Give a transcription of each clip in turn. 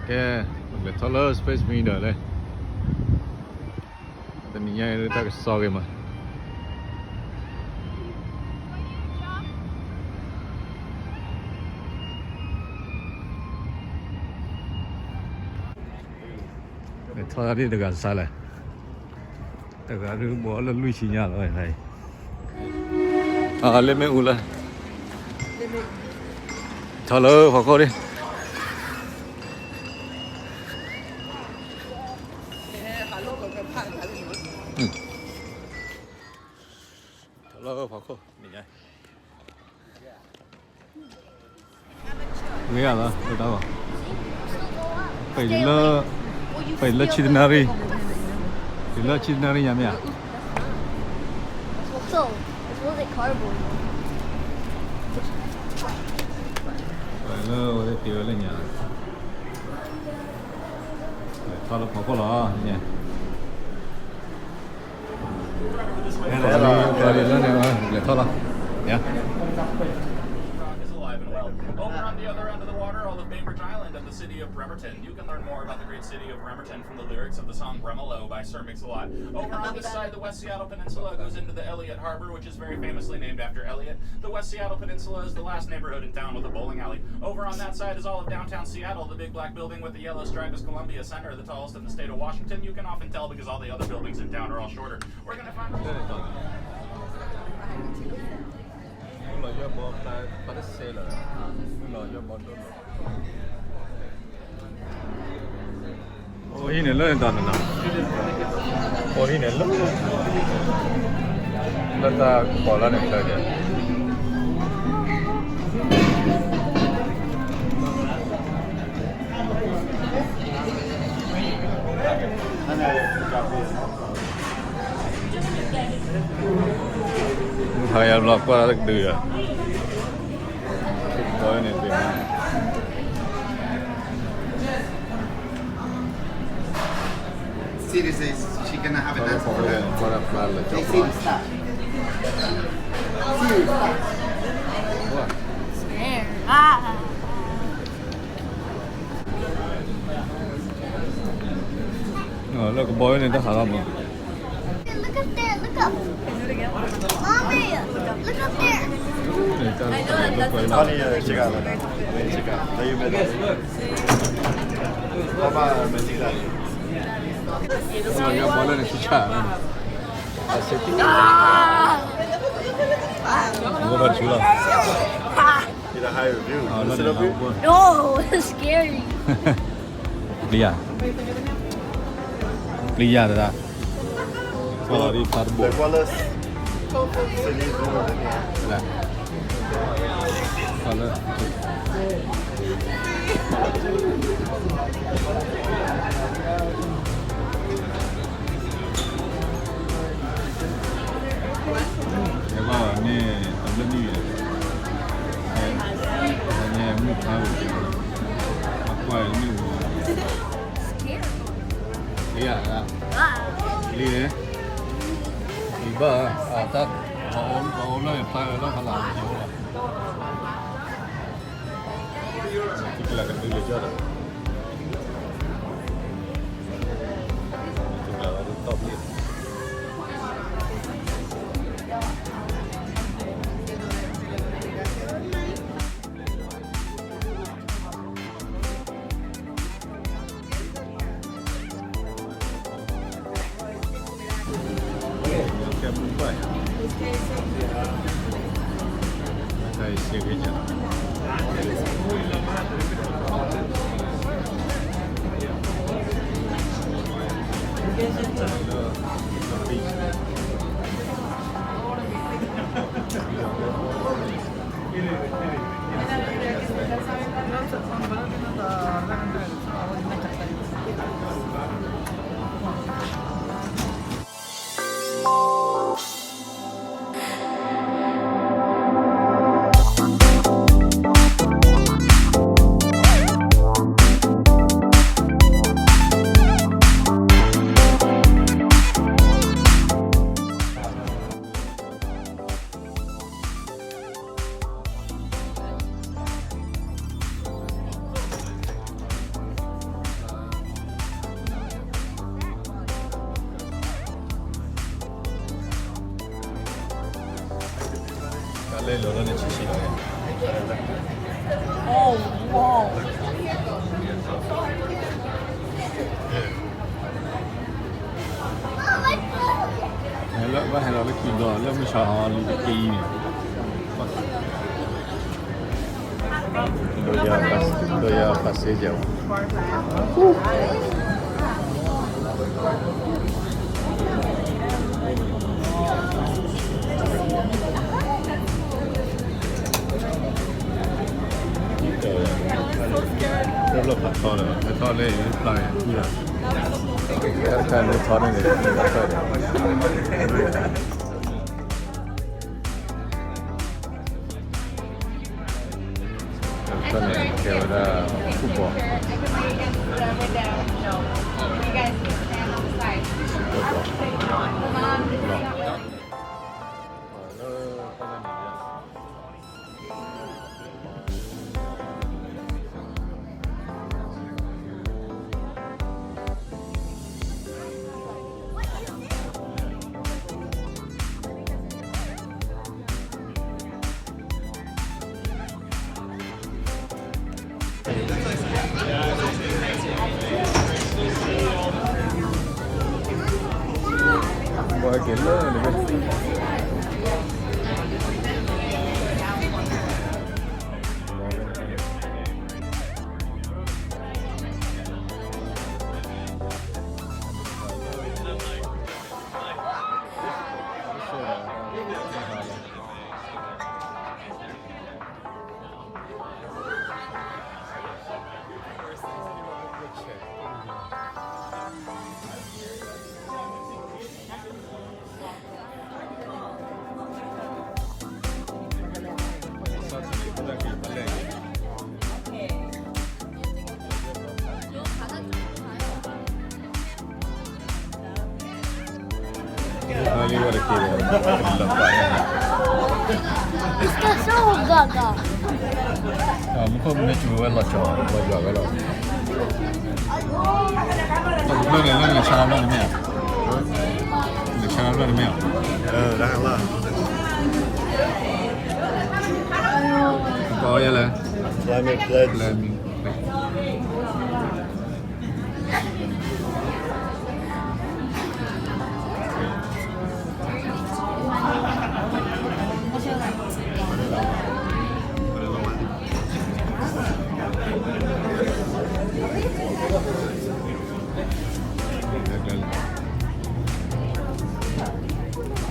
ကဲ, လဲၤထီၣ်လၢ Space Needle လံ, တနံၤညါအံၤတၢ်ကစီၣ်ဂ့ၤမး, လဲၤထီၣ်ဒၣ်တဂၤစါလဲၣ်, တဂၤဒုးဘီလၢလွံၢ်ဆံညါလီၤ, လၢမ့ၣ်အူလၢ, ထီၣ်လၢဖီခိၣ်ဒၣ် ထီၣ်လၢဖီခိၣ်န့ၣ်ညါ, ဂ့ၤလီၤ, တၢ်ဂီၤ, ပလၢ, ပလၢဆံတနၣ်ရံၣ်, ပလၢဆံတနၣ်ရံၣ်ညါမ့ၢ်ဧါ, ပလၢဝဲတ့ဝဲလၢညါ, ထီၣ်လၢဖီခိၣ်လီၤ, လဲၤထီၣ်လီၤ, ယါ Is alive and well. Over on the other end of the water, all of Bainbridge Island and the city of Bremerton. You can learn more about the great city of Bremerton from the lyrics of the song Bremalo by Sir Mix-a-Lot. Over on this side, the West Seattle Peninsula goes into the Elliott Harbor, which is very famously named after Elliott. The West Seattle Peninsula is the last neighborhood in town with a bowling alley. Over on that side is all of downtown Seattle, the big black building with the yellow stripe is Columbia Center, the tallest in the state of Washington. You can often tell because all the other buildings in town are all shorter. We're gonna findအိၣ်ဟံၣ်န့ၣ်လၢနတၢ်နနၢ်, အိၣ်ဟံၣ်န့ၣ်လၢ, လၢတၢ်ကပီၤလၢန့ၣ်ဖျၢၣ်ကဲ ဟါယဘျီကွၢ်တၢ်တကဒုယၤ, ဘီန့ၣ်သ့ၣ်မး, Seriously, she gonna have it. That's for the, for the flower. They see the stuff. Serious stuff. What? Swear. Ah. လၢကဘီန့ၣ်တဟးလီၤမး, Look up there, look up. Mommy, look up there. Honey, uh, check out, check out. There you go. How about, uh, check out? ယဘီလၢန့ၣ်ဆံဆၣ်, ဘီဘၣ်ဆူလီၤ, Get a higher view. Sit up here. No, it's scary. ပျံၤယၤ, ပျံၤယၤတဒၣ်, ကွၢ်လီၤဒ်ဖျါတဘိ, ကွၢ်လၢ, ကွၢ်လၢ ယဘၣ်န့ၣ် တဘျီန့ၣ်, န့ၣ်မုၢ်ဖးဝဲ, အကွၢ်န့ၣ်, လံ, လံ, လံဘၣ်, အတၢ်, ပအိၣ်လၢဖျါဝဲလၢဖးလၢ်, သုကလၢကဒုလၢယီၢ်ဒီး, သုကလၢကဒုတီၢ်ဘျ့ လၢလီၤလၢနဆံးဆံးလီၤ. ဟဲလၢဘၣ်ဟဲလီၤလၢခံဒီး လၢမုၢ်ဆါဟီလံတက့ၢ်အံၤန့ၣ်, ဒိယၤပာ်စ့ယၤဝဲ တဘျီဖးထီဒီး ဟဲထီၣ်လၢယဖျါန့ၣ် ကူၣ်လီၤ, တၢ်ခါလၢထီန့ၣ်န့ၣ် တၢ်ခါန့ၣ် ကဲဝဲဒၣ် football, football. ဘၣ်က့ၤလၢန့ၣ်ဘၣ်. မူခိၣ်မ့ၢ်စူၤဝဲလီၤကၠီ, လီၤယွၤဝဲလီၤ. တဘျီန့ၣ် လၢနဆါဘျီန့ၣ်မ့ၢ်ဧါ, နဆါဘျီန့ၣ်မ့ၢ်ဧါ, ကီယဲလဲၣ်.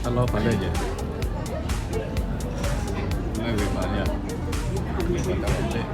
Hello, ပလဲၤယဲ, လဲၤဝဲမၤညါ, လဲၤဝဲတၢ်ဝဲလဲၤ.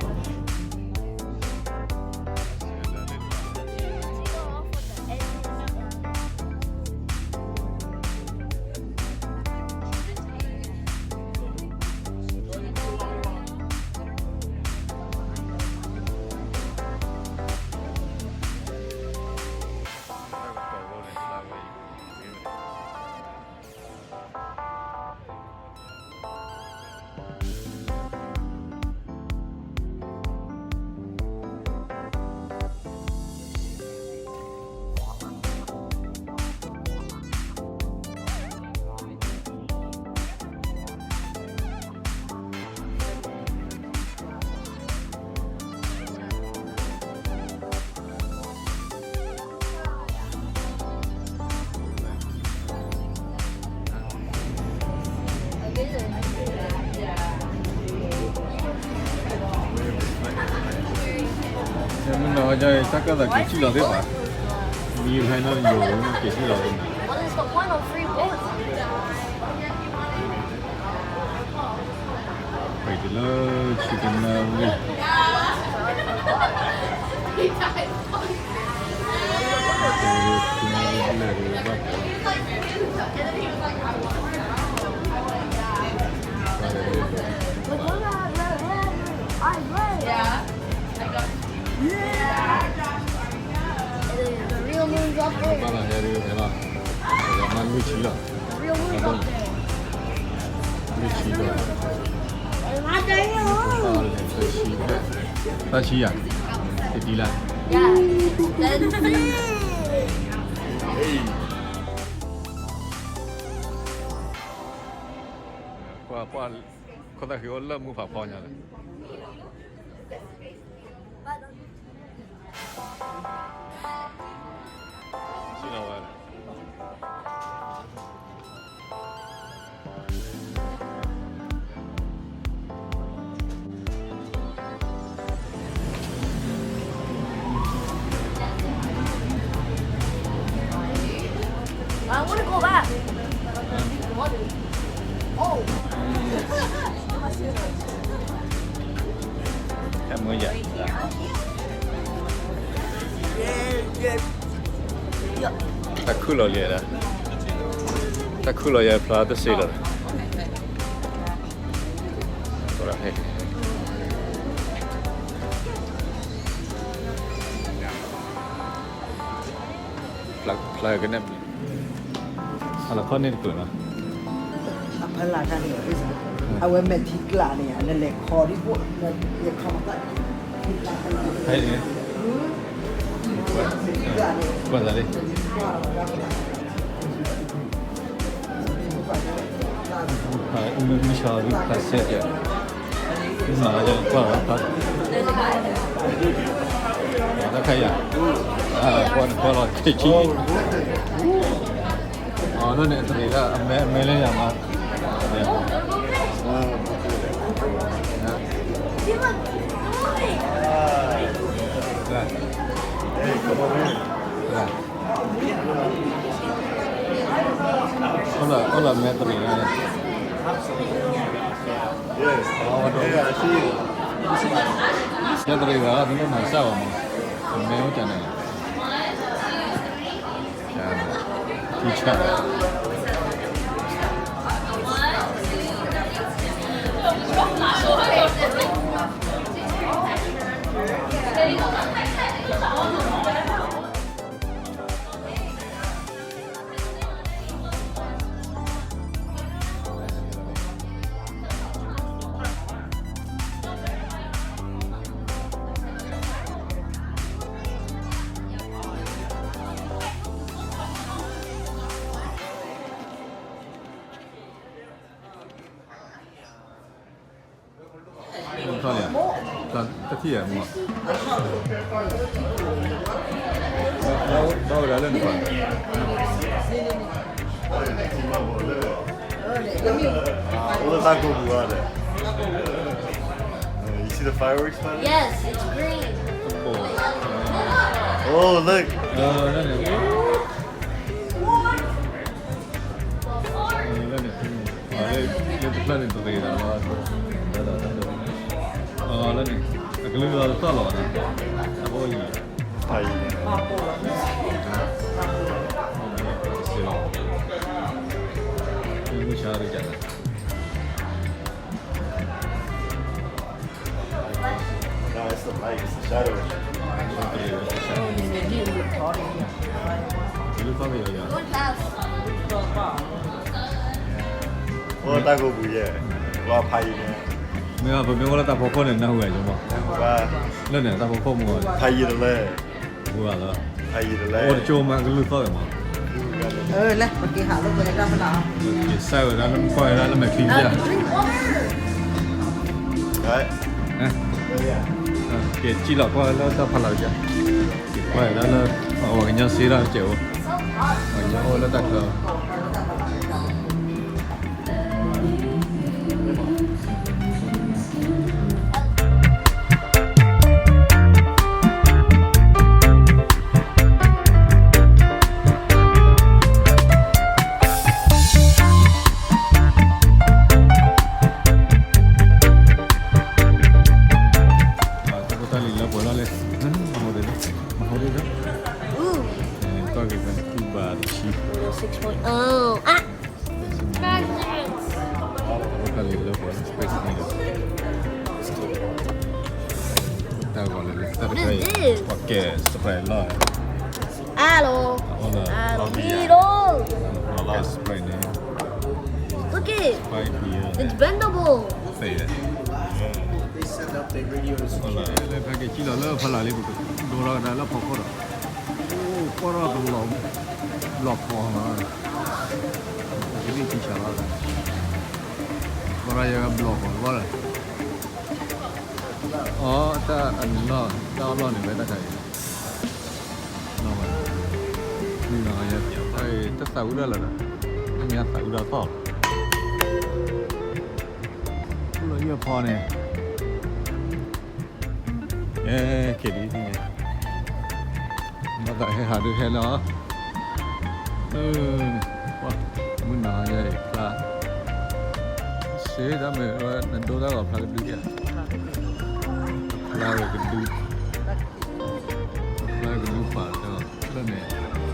Mino ya está cada que chilo de pa. Mi reina yo que chilo de. Wait, the love chicken now. Yeah. The real moon's up there. မၤလွံၢ်ဆံလီၤ. The real moon's up there. လွံၢ်ဆံလီၤ. သၢဆံယၤ, တဒံလၢ. Yeah. That's it. ကွၢ်ကွၢ် ခိၣ်သၣ်ဃံအိၣ်လၢမုၢ်ဖးဖီညါလဲၣ်. တၢ်ခုၣ်လီၤလံ, တၢ်ခုၣ်လီၤယၤဖျါတစ့လီၤ. ဖျါကနဲၣ်, အလီၤခီၣ်န့ၣ်တကျၢၤနီၤ, အဖီလာ်တၢ်န့ၣ်, အဝဲမဲာ်ထံကျးန့ၣ် နလဲၤခီဒ်ဖိ, လဲၤခီမၤသး, ဖဲန့ၣ်, ကွၢ်သးလံ. မုၢ်ဆါဒုးဖျါဆဲးကဲ, မုၢ်နၤလၢကွၢ်လီၤဖျါ, တၢ်ခါယၤ, ကွၢ်နကွၢ်လီၤခ့ခံ, အီၤလၢန့ၣ်တရံးဒၣ် အမဲအမဲလၢယၤမး, အိၣ်လၢမဲတရံးဂၤန့ၣ်, ယဲတရံးဂၤ တလိၣ်မၤစၢ်ဘၣ်မး, အမဲအိၣ်ကန့ၣ်, ထံဆၣ် ထီၣ်လံ, တထံၣ်ယဲမး, ဘၣ်ဝဲဒၣ်လၢနပၤ, အိၣ်လၢတၢ်ကိးပူၤဘၣ်ဒီး, you see the fireworks, buddy? Yes, it's green. Oh, look. လၢန့ၣ်, လၢတဖျၢၣ်န့ၣ် တရံးဂၤလီၤ, လၢန့ၣ်, အကလုၢ်လီၤတသီၣ်လီၤ, အဘိယံၤ, ဖးယံၤ, မုၢ်ဆါတကး အိၣ်တၢ်ကိးပူၤယဲ, လီၤဖးယံၤန့ၣ်, မ့ၢ်ပမ့ၢ်အိၣ်လၢတၢ်ဖီခိၣ်န့ၣ် နၢ်ဟူဝဲယမး, လၢန့ၣ်တၢ်ဖီခိၣ်မး, ဖးယံၤတလဲ, ဖးယံၤတလဲ, အိၣ်တကၠိၢ်မးကလုၢ်သီၣ်ဂ့ၤမး, လၢပက့ၤဟးလိာ်ကွဲတၢ်ဖးလၢ်, က့ၤစဲဝဲဒၣ်လၢမ့ၢ်ကွၢ်ဝဲဒၣ်လၢမဲာ်ချံယါ, က့ၤစံၣ်လီၤကွၢ်လၢတၢ်ဖးလၢ်ယါ, က့ၤကွၢ်ဝဲဒၣ်လၢ အဝဲကညီစ့တၢ်ကဲးအိၣ်, ပှၤကညီအိၣ်လၢတၢ်ချၢ တၢ်ဖိတၢ်လံၤလၢပှဲၤလီၤလံ, မဟိဒ်, မဟိဒ်, တၢ်ဂ့ၤကကူဘၣ်တဆံ, တၢ်ဖိတၢ်လံၤလၢပှဲၤလီၤ Space Needle, တၢ်ဂီၤလၢလံ တၢ်တခါအံၤ ပှၤကဲ surprise လီၤ, အလီၤ, အလီၤ, surprise န့ၣ်, okay, it's bendable. လၢဖဲက့ၤစံၣ်လီၤလၢဖးလၢ်လံ ပကဒိထီၣ်ကဒါလၢဖီခိၣ်ဒီး, အိၣ်ကွၢ်ထီၣ်ကလီၤ, လီၤဖီလီၤ, ပကဒံၣ်ထံဆးလီၤ, ပှၤ ယကဘျီၣ်ဃီၤတဘျီလၢ်, အတၢ်အနုာ်လီၤ တၢ်အီၣ်လီၢ်န့ၣ် ဝဲတၢ်ခါအံၤ, တၢ်သးဝံၣ်ဒၣ်လၢာ်ဒီး, တမ့ၢ်သးဝံၣ်ဒၣ်သီၣ်လီၤ, အိၣ်လၢယဲၢ်ဖီန့ၣ်, ကဲ က့ၤလံ, ဘၣ်သးဟဲဟးဒုးဟဲလီၤ, မုၢ်နၤယဲအံၤဖျါ, စ့တၢ်မ့ၢ်ဝဲနဒိတၢ်ဂီၤဖျါကဒုဧါ, ဖျါဝဲကဒု, ဖျါဝဲကဒုပာ်ဒီးဖျၢၣ်န့ၣ်,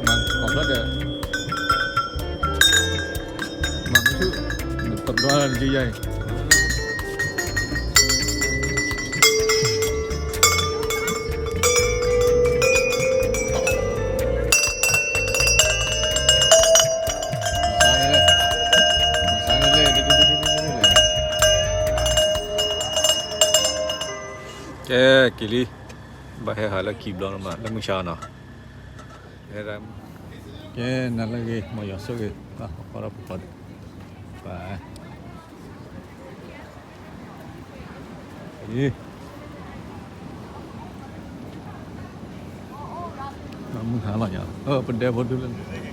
မၤကီၢ်ဖျၢၣ်ဒီး, မၤမ့ၢ်ထု, တဘျီလၢနကယဲအံၤ ကဲ က့ၤလံ, ဘၣ်ဟဲဟးလၢခံဘျီလီၤမး လၢမုၢ်ဆါနီၤ, ကဲ နၤလၢဂ့ၤ မ်ယွၤဆိၣ်ဂ့ၤ ဘၣ်ဃီဒီးပှၤ, မုၢ်ဟါလီၤညါ, ပဒဲဖိဒုလၢ